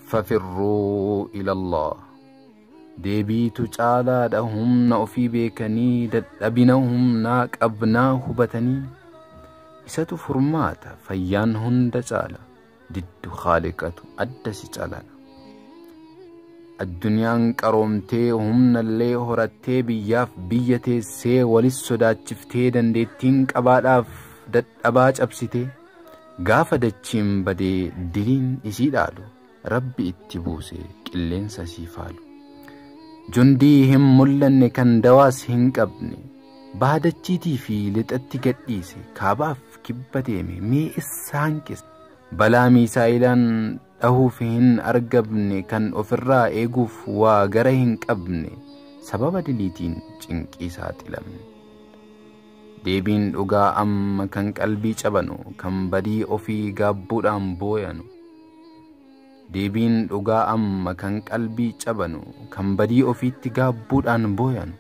Fafirruu ilallah. Deebiitu caalaadha humna ofii beekanii, dadhabina humnaa qabnaa hubatanii. Isatu furmaata, fayyaan hunda caala, diddu Khaaliqatu adda si calala. Addunyaan qaroomtee humnallee horattee, biyyaaf biyya teessee walis sodaachiftee, dandeettiin qabaadhaaf dadhabaa cabsitee, gaafa dachiin badee diliin isii dhaalu, Rabbi itti buuse qilleensa isii faalu. Jundii hin mul'anne kan dawaas hin qabne baadachiitii fi lixatti gadhiise, kaabaaf kibba deeme mee issa hanqise? Balaa miisaa'ilaan dhahuuf hin argamne kan ofirraa eeguuf waa gara hin qabne, sababa diliitiin cinqii saaxilamne. Deebiin dhugaa amma kan qalbii cabanu, kan badii ofii gaabbuudhaan booyanu. Deebiin dhugaa amma kan qalbii cabanu, kan badii ofiitti gaabbuudhaan booyanu.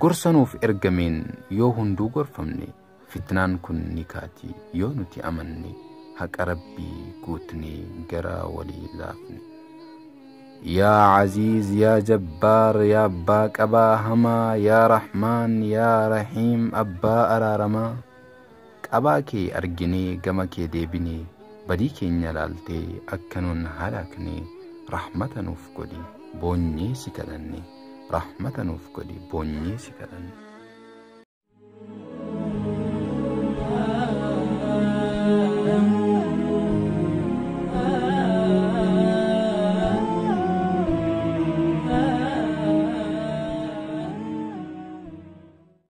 Gorsa nuuf ergameen yoo hunduu gorfamne, fitnaan kun ni kaati yoo nuti amanne, haqa Rabbii guutnee garaa walii laafne. Yaa Aziiz, yaa Jabbaar, yaa Abbaa qabaa hamaa, yaa Rahmaan, yaa Rahiim, Abbaa araaramaa, qabaa kee arginee gama kee deebinee, badii keenya laaltee akka nun halakne rahmata nuuf godhi boonyee si kadhanne, rahmata nuuf godhi boonyee si kadhanne.